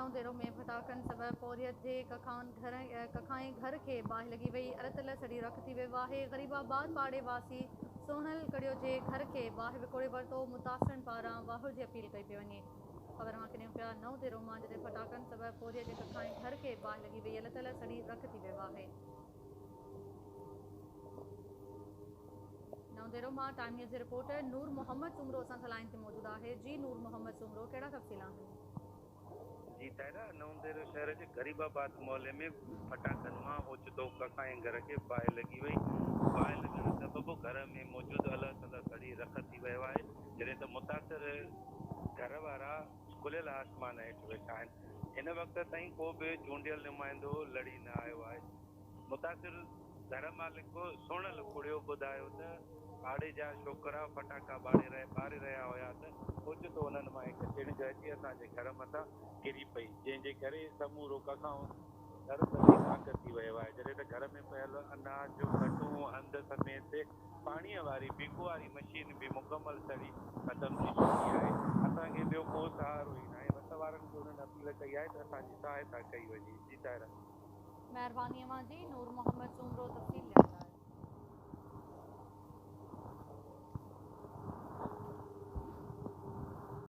نئون ديرو ۾ ڦٽاڪن سبب پورهيت جي ڪکائن ڪکائين گهر کي باهه لڳي وئي، ارتل سڙي رک ٿي ويو آهي، غريب آباد پاڙي واسي سهڻل ڪڙيو جي گهر کي باهه وڪوڙي ورتو، متاثرن پاران واهر جي اپيل ڪئي پئي وڃي. خبر اوهان کي ڏيون پيا نئون ديرو مان جتي ڦٽاڪن سبب پورهيت جي ڪکائين گهر کي باهه لڳي وئي، التل سڙي رک ٿي ويو آهي. نئون ديرو مان ٽائيم نيوز جي رپورٽر نور محمد سومرو اسان سان لائين تي موجود آهي جي نور محمد سومرو ڪهڙا تفصيل آهن. جي طاهره، نئون ديرو شهر جي غريب آباد محلي ۾ ڦٽاڪن مان اوچتو ڪکائين گهر کي باهه لڳي وئي، باهه لڳڻ سبب گهر ۾ موجود الهه تلهه سڙي رک ٿي ويو آهي، جڏهن ته متاثر گهر وارا کليل آسمان هيٺ ويٺا آهن، هن وقت تائين ڪو به چونڊيل نمائندو لڙي نه آيو آهي. متاثر گهر مالڪ سهڻل ڪڙيو ٻڌايو ته پاڙي جا ڇوڪرا ڦٽاڪا ٻاڙي ٻاري رهيا هيا ته اوچتو انهن مان هڪ چڻگ اچي اسان جي گهر مٿان ڪري پئي جنهن جي ڪري سمورو ڪکائون گهر سڙي خاڪ ٿي ويو آهي جڏهن ته گهر ۾ پيل اناج، کٽون، هنڌ سميت پاڻيء واري بيڪو واري مشين به مڪمل سڙي ختم ٿي چڪي آهي اسان کي ٻيو ڪو سهارو ئي ناهي وس وارن کي انهن اپيل ڪئي آهي ته اسان جي سهائتا ڪئي وڃي جي طاهره. مهرباني اوهان جي نور محمد سومرو.